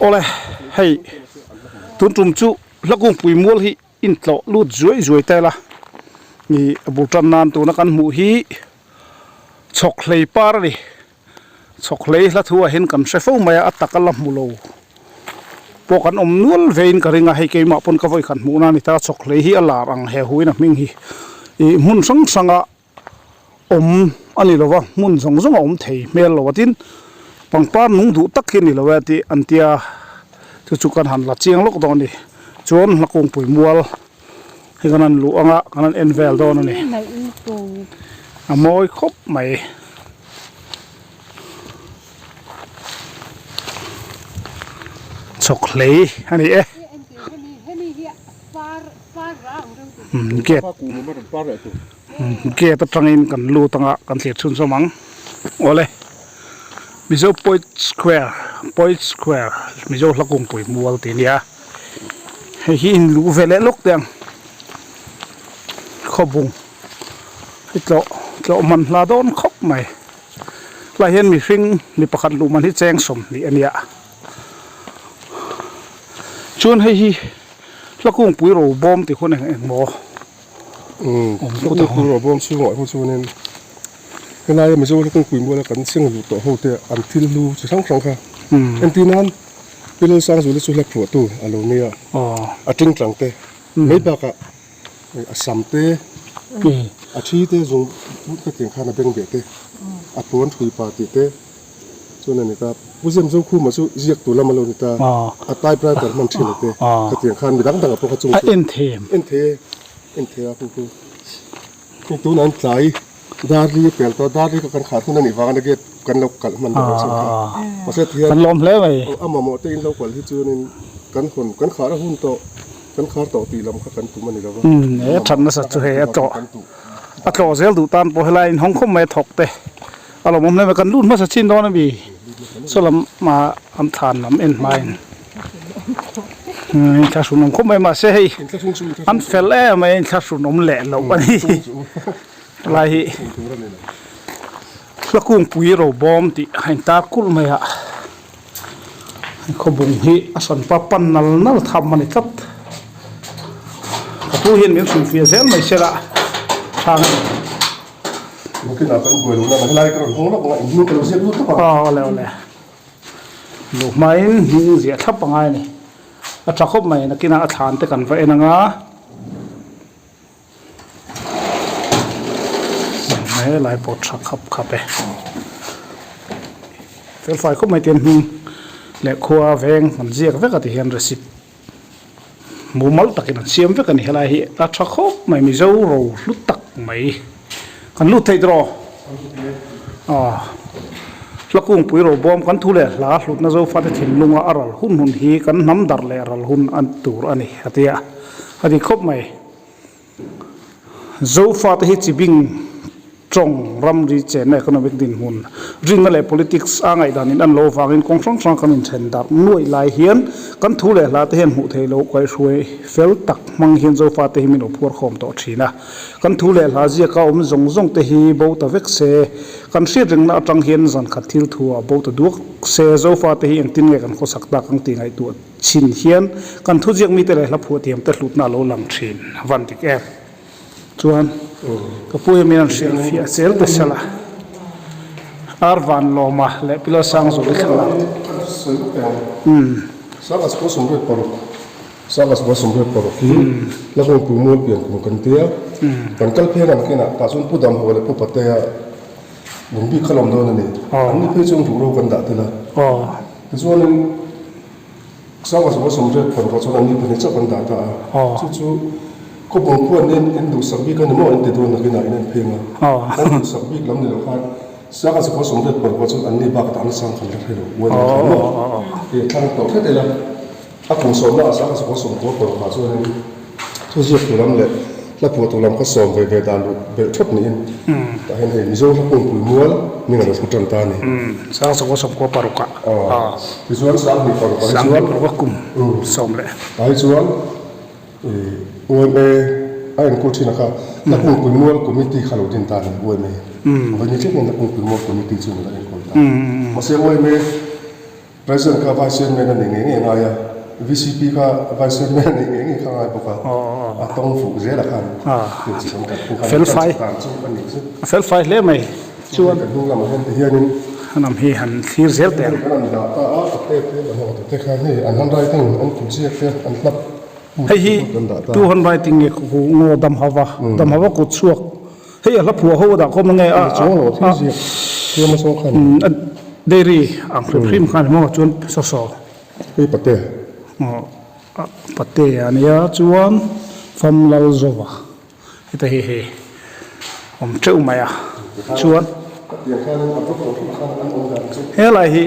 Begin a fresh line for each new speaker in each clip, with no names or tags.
Awle hei tun tum chu hla kungpui mual hi intlawh lut zuai zuai ta ila ih a bul tan nan tuna kan hmuh hi chhawk hlei par a ni chhawk hlei hla thu ah hian kan hre fo mai a a taka la hmu lo pawh kan awm nual vein ka ring a hei keimah pawn ka vawi khat hmuhna a ni ta chhawk hlei hi a lar ang he huin a hming hi ih hmun hrang hrang ah. Awm a ni lo va, hmun zawng zawng a awm thei hmel lo a tin pangpar nung duh tak hi a ni lo e tih an tia chu chu kan han la chiang lawk dawn a ni. Chuan hla kungpui mual hi kan han luh anga kan han en vel dawn a ni. A mawi khawp mai. Chhawk hlei a ni e. Gate gate atangin kan lut anga kan thlir chhunzawm ang awle Mizo Poet Square Poet Square Mizo hla kungpui mual tih a nia hei hi in luh ve leh lawk teh ang khawbung hi tlawh tlawh man hla dawn khawp mai helai hian mihring mi pakhat luh man hi cheng 20 a nia chuan hei hi. Hla kungpui ro bawm tih hun eng eng maw?
Umm hla kungpui ro bawm chhungah hi chuanin helaia Mizo hla kungpui muala kan seng luh tawh ho te an thil hlu chi hrang hrang kha entir nan Pi Lalsangzuala chu hla phuahtu a lo nia a tingtang te mai bakah a sam te a thi te zawng ka tiang khan a beng beh te a puan thui pa tih te. Chuan a ni ta, Pu Zem Zokhuma chu ziak tur lam a lo ni ta, a typewriter hman thin a te, khatiang khan mi dang dang a pawh kha chung chu.
A en thei em?
En thei e, en thei a khu khu. Hei tunah an tlai dar li a pel tawh a, dar li kha kan khah hun a nih vangin a gate kan lo kalh hman deuh ang chauh kha. Mahse tihian.
Kan lawm hle mai.
A mamawh te in lo kalh hi chuanin kan hawn, kan khar a hun tawh, kan khar tawh tih lam kha kan tum a ni lo va.
Umm, he that nasa chu hei a tlawh, a tlawh zel duh tan pawh helai in hawng khawp mai a thawk te. A lawmawm hle mai kan lut hmasa chin dawn a mi saw lam ah an thlan lam en hmain inthlahrun awm khawp mai mahse hei an fel em mai a inthlahrun awm leh loh a ni helai hi hla kungpui ro bawm tih a intar kulh mai a khawbung hi a sawn pa pan nal nal tham a ni tlat ka pu hian min hrilhfiah zel mai sela thang a ni.
Booking-ah kan buai lohna ang helai ka rawn hawng lawk ang a, inhming ka lo ziak lut tawp a.
Aw awle awle. Luh hmain hming ziah thlap a ngai a ni. A tha khawp mai, nakinah a thlan te kan va en ang a. Helai pawh tha khap khap e. Felfai khawp mai tian hming leh khua veng an ziak vek a ti hian receipt. Mumal takin an siam vek a ni helai hi a tha khawp mai Mizo ro hlu tak mai kan lut theih tawh aw hla kungpui ro bawm kan thu leh hla hlutna Zofate thinlunga a ral hun hun hi kan hnam darh leh ral hun a tur a ni a ti a a ti khawp mai. Zofate hi chibing tawng ramri chenna economic dinhmun rinna leh politics a ngaihdanin an lo vangin kawng hrang hrang kan inthen darh nuaih lai hian kan thu leh hla te hian hmuh theih loh kaihhruai fel tak hmang hian Zofate hi min lo phuar khawm tawh thin a. Kan thu leh hla ziaka awm zawng zawng te hi bo ta vek se, kan hriat ringna atang hian zan khat thil thu ah bo ta duak se Zofate hi engtin nge kan khawsak tak ang tih ngaihtuah Chhin hian kan thuziak mite leh hla phuah thiamte hlutna a lo lang thin a van dik em. Chuan ka pu hian min rawn hrilh fiah zel ta sela. Ar van lawma leh Pilar Sangzawli thlalak.
Sangas Kua Sawmriat Paruk hi Lakawngpui Mual pian kum kan tia. Kan kal phei ang kinah tah chuan Pu Damhaw leh Pu Patea lung bik kha lawm dawn a ni. An ni phei chuan ruhro kan dah tel a. Tichuanin Sanga zawng 81 chuan an ni pahnih chauh kan dah ta a. Chu chu khawpawng khuan in in duhsak bik a ni maw an ti dawn nakin ah in en pheng a. Kan duhsak bik lam ni lo khan Sanga zawng 81 chuan an ni bak dah nasang kan la hre lo uai ang khan maw. Hei thlang tawh hret ila a kum sawmna ah Sanga zawng 96 chuanin Thuziak tu lam leh hla phuah tu lam kha sawm ve ve dan luh belh thawt niin tah hian hei Mizo hla kungpui mual min a lo thu tan ta a ni.
Sang 96 ah.
Tichuan 26 ah hi chuan.
26 kum sawm leh.
Tah hi chuan UMA a enkawl thin a kha hla kungpui mual committee kha lo din ta a ni UMA. Vawiin thleng hian hla kungpui mual committee chu an la enkawl ta. Mahse UMA. President kha Vice Chairman a nih ngei ngei ngai a, VCP kha Vice Chairman a nih ngei ngei kha ngai bawk a, a tawng fuh zel a khan tin chi kan kalh khan kan chak dan chu a nih chu.
A fel fai hle mai chuan.
Kan hnung lamah hian tihianin.
A lam hi han thlir zel teh ang.
Kan han dah ta a, ka pek te an hawng te khan hei an handwriting an kutziak te an hlap
Hei hi tu handwriting nge khu ngaw damhava damhava kut chhuak Hei a hla phuah ho a dah khawm ange a a dairy ang hrim hrim khan maw chuan saw saw
Hei pate
aw pate a nia chuan Famlal Zova heta hi hei awm teuh mai a chuan helai hi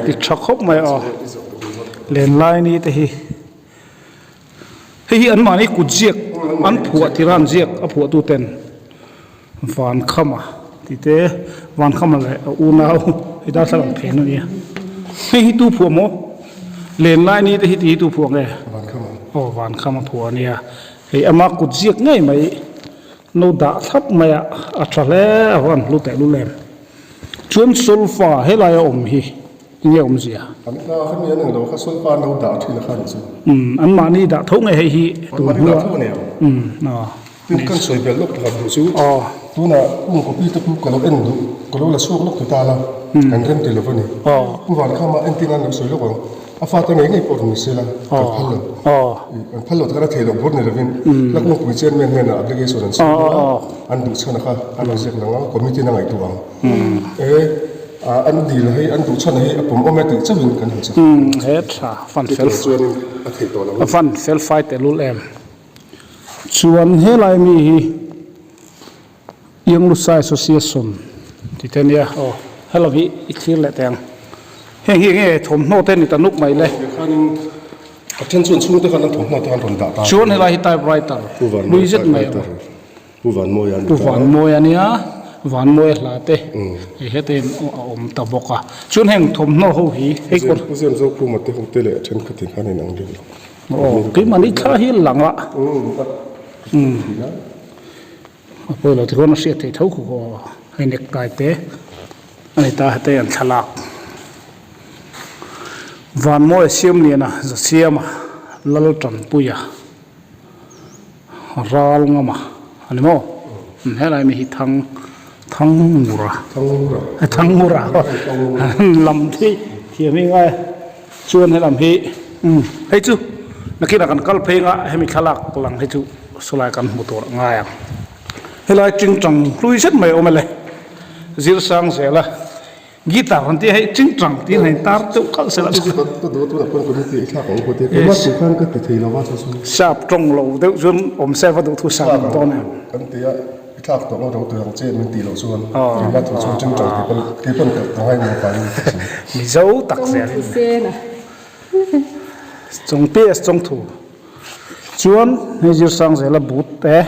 ti tha khawp mai a aw lenlai ni te hi. Hei hi anmahni kut ziak an phuah tir a an ziak a phuahtu ten Vankhama tih te Vankhama leh a unau hei darthlalang phen a nia hei hi tu phuah maw lenlai ni te hi tih hi tu phuah nge aw Vankhama phuah a nia hei ama kut ziak ngei mai no dah thlap mai a a tha hle a van hlu tehlul em chuan solfa helai a awm hi. Enge awmzia?
An hla kha mi an englo kha solfa an lo dah thin a kha nih chu.
Umm an mahni dah tho nge hei hi
tun hua. An mahni dah tho a ni ang.
Umm aw.
Tin kan sawi belh lawk pakhat duh chu. Aw. Tunah kung copy te khu ka lo en duh ka lo la chhuak lawk ti ta la kan rem ti lo a ni.
Aw.
Pu Vankhama entin an lo sawi lawk ang. A fate ngei ngei pawh rawn ni sela kan phal lo.
Aw.
Kan phal lo takah a thei loh bur ni lovin hla kungpui chairman hnenah application an siam a an duh chhan a kha an rawn ziak lang ang committee in a ngaihtuah ang. E. An dil hei an duh chhan hi a pawm awm e tih chauhin kan han chak.
Umm he tha fan fel
chuanin a theih tawh lo.
A fan fel fai tehlul em. Chuan helai mi hi Ianglusai Association tih te ania aw hello hi i thlir leh teh ang. Heng hi enge thawmhnaw te ni ta nuk mai le.
Khanin a then chuan chhungte khan an thawmhnaw te an rawn dah ta.
Chuan helai hi typewriter hlui zet mai a awm.
Pu Vanmawia a ni
ta. Pu Vanmawia a nia, Vanmawia hla te hei heta in a awm ta bawk a. Chuan heng thawmhnaw ho hi hei kawr.
Pu Zem Zokhuma te ho te leh thenkhat in khan in ang deuh lo.
Aw keimahni thla hi lang a. Umm a pawi lo tikhawn a hriat theih tho khawp aw hei necktie te a ni ta heta an thlalak. Vanmawia Siamliana Zasiama Laltanpuia. Ral ngama a ni maw? Helai mi hi thang Thangngura Thangngura lam hi thiam hi ngai chuan helam hi hei chu nakinah kan kal phei anga hemi thlalak lang hi chu sawlai kan hmu tur a ngai ang helai tingtang hlui zet mai a awm e le zir sang zel a. Guitar an tih a hei chingchang tih in tar deuh kalh sela chu. Sap tawng lo deuh chuan awm se va duh thu sam ang dawn em. Mizo tak zel in. Chawng PS Chawngthu chuan hei Zirsang zela but te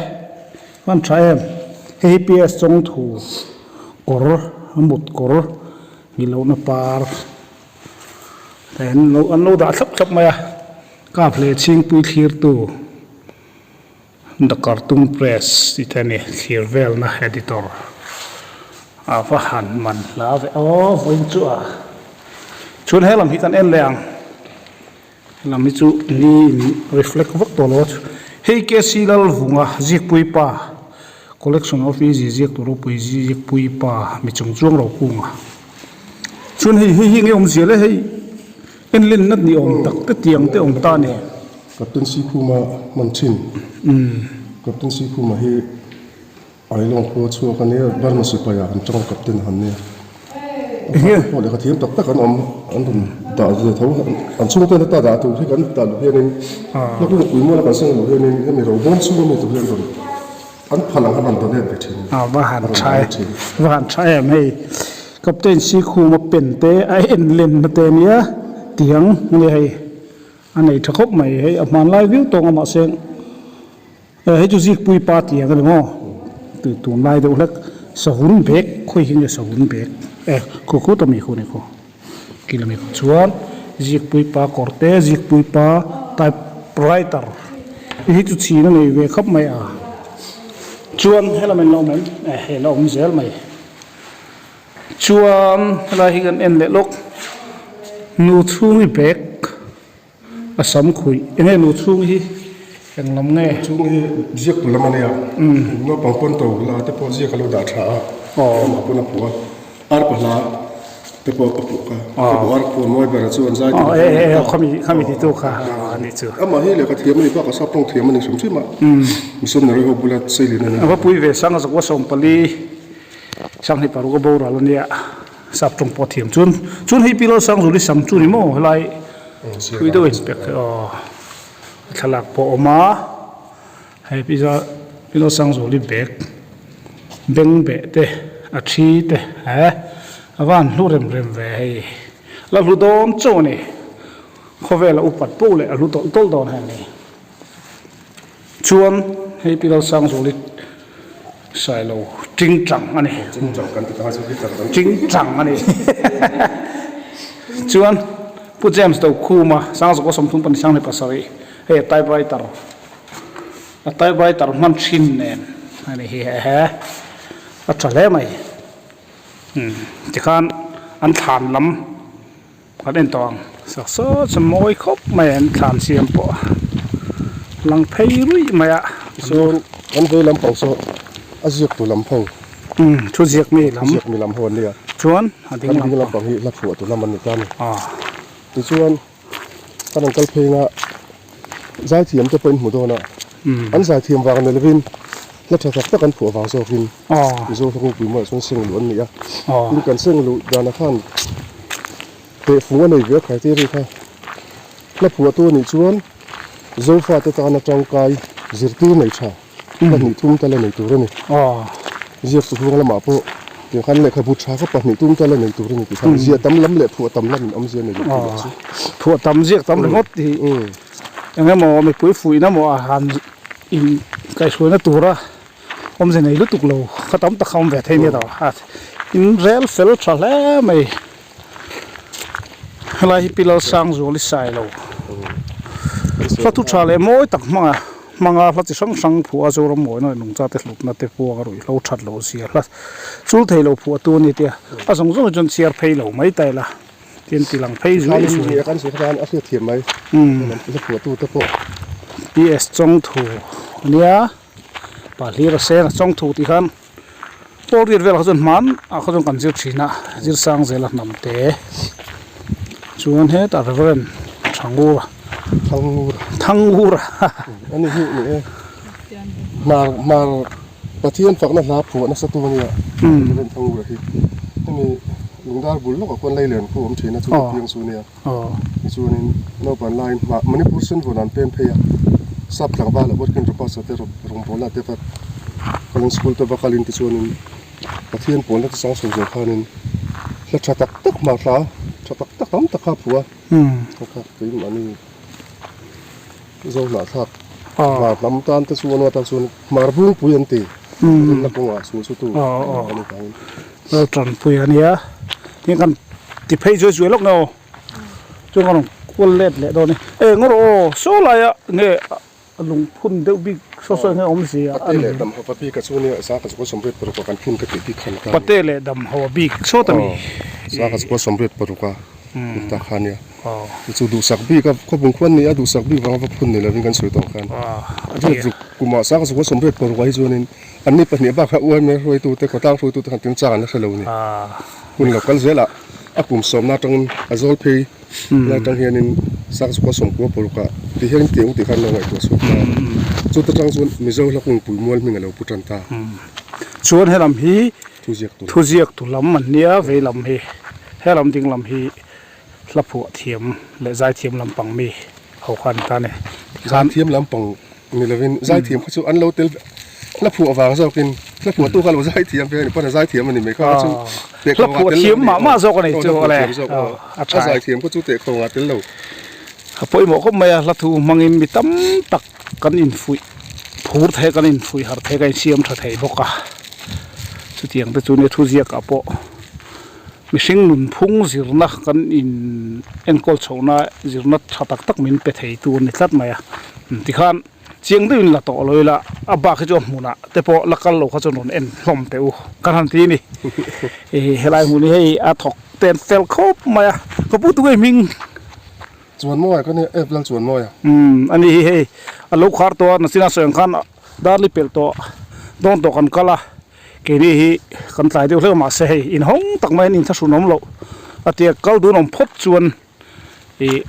hman tha em hei hi PS Chawngthu. Kawr a mut kawr ni lohna par an lo an lo dah thlap thlap mai a kap leh chhingpui thlirtu the cartoon press tih te a ni thlir velna editor a va han man hla ve aw vawiin chu a chuan he lam hi kan en leh ang he lam hi chu ni in reflect vak tawh lo a hei K C Lalvunga zikpui pa. Collection of easy ziak tur ropui ziak pui pa mi chung chuang lo kung a. Chuan hei hei hi nge awm zia le hei enlen nat ni awm tak te tiang te awm ta a ni.
Captain Sikhuma hman thin. Captain Sikhuma hi Ailawng khua chhuak a nia, Burma sipai ah an tang Captain han nia. Enge pawh lehkha thiam tak tak an awm an rawn dah ve tho an chhungte heta dah tur hi kan dah luh hianin hlawk lungpui muala kan seng luh hianin hemi ro bawm chhunga mi tur hi an rawn an phal ang an rawn donate ve thin
a va han tha e va han tha em hei Captain Sikhuma pen te a en len na te ania tiang nge hei a nei tha khawp mai hei a hmanlai viau tawng a mahse Hei chu Zikpui pa tih ang a ni maw? Tui tunlai deuh hlek savun bag khawi hi nge savun bag e khu khu ta mi khu ni khu kil ami khu chuan Zikpui pa kawr te Zikpui pa typewriter hei chu chhin a nei ve khawp mai a chuan helam in la awm em e hei la awm zel mai chuan helai hi kan en leh lawk. Nu chhungi bag a sam khuih eng nge nu chhung hi eng lam nge?
Nu chhung hi ziak tu lam a nia naupang pawn to la te pawh ziak a lo dah tha a amah pawn a phuh a arpa hla te pawh a phuh kha ka bu arpa mawi ber a chuan zai tur
e e khami khami ti tu kha a nih chu
amah hi lehkha thiam a ni bakah sap tawng thiam a ni hrim hrim a missionary ho bula seilin a ni
a va pui ve sang a zakua 40 sanghnih paruk a boral a nia. Sap tawng pawh thiam chuan chuan hei pi Lalsangzuli sam chu ni maw helai thui deuh a inpek aw a thlalak pawh a awm a hei pi pi Lalsangzuli bag beng beh te a thi te eh a van hlu rem rem ve hei la hlu dawn chauh a ni khawvel a upat poh leh a hlu tawlh tawlh dawn heng ni. Chuan hei Pi Lalsangzuali Sailo Tingtang a ni.
Tingtang kan ti ta chu guitar kan
Tingtang a ni. Chuan Pu James Dokhuma Sangzawka 37 hei a typewriter a typewriter hman thin nen a ni hi he a tha hle mai. Tikhan an thlan lam. Kan en tawh ang. Sak sawt chu mawi khawp mai an thlan siam pawh lang phei ruih mai a.
Tichuan kan vei lampang saw a ziak tu lam ho.
Umm thu ziak mi lam.
Thu ziak mi lam ho an nia.
Chuan a ding
lampang. Kan ding lampang hi hla phuah tu lam an ni ta a ni. Tichuan kan rawn kal phei anga zaithiam te pawh in hmu dawn a. An zaithiam vang ni lovin hla tha tak tak an phuah vang zawkin Mizo hla kawngpui mawlh chuan seng luh an ni a. Tin kan seng luh danah khan tehfung a nei ve a criteria kha hla phuahtu a nih chuan Zofate tana tangkai zirtir nei tha pahnih thum tal a nei tur a ni. Ziaktu huang lamah pawh tiang khan lehkhabu tha kha pahnih tum tal a nei tur a ni tih khan ziah tam lam leh phuah tam lamin awmzia a nei lo tih lah chu.
Phuah tam ziak tam ringawt hi. Eng emaw mipui fuihna maw a han in kaihhruaina tura awmze nei lutuk lo kha tam tak kha awm ve thei nia tawh a in rel fel tha hle mai helai hi Pi Lalsangzuali Sailo hla thu tha leh mawi tak hmanga hmanga hla chi hrang hrang phuah a Zoram mawina leh nungcha te hlutna te pawh a ruihhlo that loh zia hla chul thei lo phuah tu a ni tia a zawng zawng hi chuan chhiar phei lo mai ta ila. Tin ti lang phei zuai
zuai. Kan sawi khan a hriat thiam mai. Hla phuahtu te pawh.
PS Chawngthu a nia. Pa hlir a seng a Chawngthu tih khan pawl riat velah kha chuan hman ah kha chuan kan zir thin a zir sang zel a hnam te. Chuan hetah Reverend Thangura.
Thangura.
Thangura.
Ani hi ni e. Hmar hmar Pathian fakna hla phuah nasa tu a nia. Reverend Thangura hi. Hemi. Lungdar bul lawkah khuan Leilen khu a awm thin a, chu ka piang chu nia. Tichuanin naupan laiin hmah Manipur Senvawn an pem phei a, sap tlangval ah Working Rapasa te rawngbawlna te va kalin school te va kalin tichuanin Pathian pawlna te chang chho zawh khanin hla tha tak tak hmah hla tha tak tak tam tak kha a phuah a, kha keimahni Zo hnahthlak hmar lam tan te chu anua tan chuan hmar bungpui an ti rinna kawngah chhul chu tu a ni vangin.
Lal tanpui a nia tin kan ti phei zuai zuai lawk nge aw chuan ka rawn kual let leh dawn a ni e ngaw rawh aw saw laia nge a lungphun deuh bik saw saw nge awm si a
Pate leh dam hawa bik a chu nia zaka chu 76 a kan phun ka tih bik khan ta
Pate leh dam hawa bik saw ta mi
zaka chu 76 a phun ta kha nia chu duhsak bik a khawpung khuan ni a duhsak bik vanga va phun ni lovin kan sawi tawh khan a hriat ruk kumah zaka chu 76 ah hi chuanin Anni pahnih bakah UMA hruaitute, khawtlang hruaitute khan tin chang an la hre lo a ni. Hun lo kal zelah a kum sawmna atangin a zawl phei lai atang hianin Sakzukua sawmkua parukah ti hian tiang tih khan lo ngaihtuah chhuak ta a. Chuta tang chuan Mizo hla kungpui mual hming a lo pu tan ta.
Chuan helam hi thuziak tu lam an nia veilam hi helam ding lam hi hla phuah thiam leh zaithiam lampang mi ho khan ta a ni.
Zaithiam lampang Ni lovin zaithiam kha chu an lo tel hla phuah vang zawkin hla phuah tu kha lo zaithiam ve a ni pawn a zaithiam a ni mai kha chu
hla phuah thiam mah mah zawk a ni chu awle
a tha zaithiam kha chu tehkhawng ah tel lo
a pawimawh khawp mai a hla thu hmangin mi tam tak kan infuih phur thei kan infuih harh thei kan insiam tha thei bawk a chutiang te chu nia thu ziak ah pawh Mihring nunphung zirna kan in enkawl chhohna zirna tha tak tak min pe thei tur a ni tlat mai a. Tikhan Chiang deuhin la tawh lo ila, a bak hi chu a hmunah te pawh la kal lo kha chuan rawn en hlawm teh u ka han ti a ni. Helai hmun hi hei a thawk te an fel khawp mai a, ka pu tunge hming?
Chuanmawia ka nia, Ep Lalchuanmawia.
Umm a ni hi hei a lo khar tawh a, nachina sawi ang khan darli pelh tawh dawn tawh kan kal a, keini hi kan tlai deuh hlek a mahse hei inhawng tak mai an inthlahrun awm loh a tia kal dun awm phawt chuan ih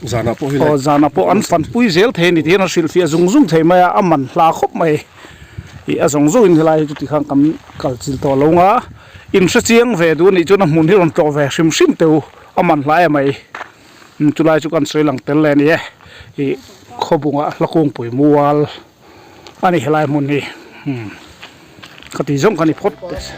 Zanah pawh hi
aw zanah pawh an fanpui zel thei a ni tih hian a hrilhfiah zung zung thei mai a, a man hla khawp mai ih a zawng zawngin helai hi chuti khan kan kal chil tawh lo nga in hre chiang ve duh a nih chuan a hmun hi rawn tlawh ve hrim hrim teh u a man hla em mai chulai chu kan sawi lang tel leh a ni e ih khawbungah hla kungpui mual a ni helai hmun hi umm ka tih zawng kha ni phawt teh se.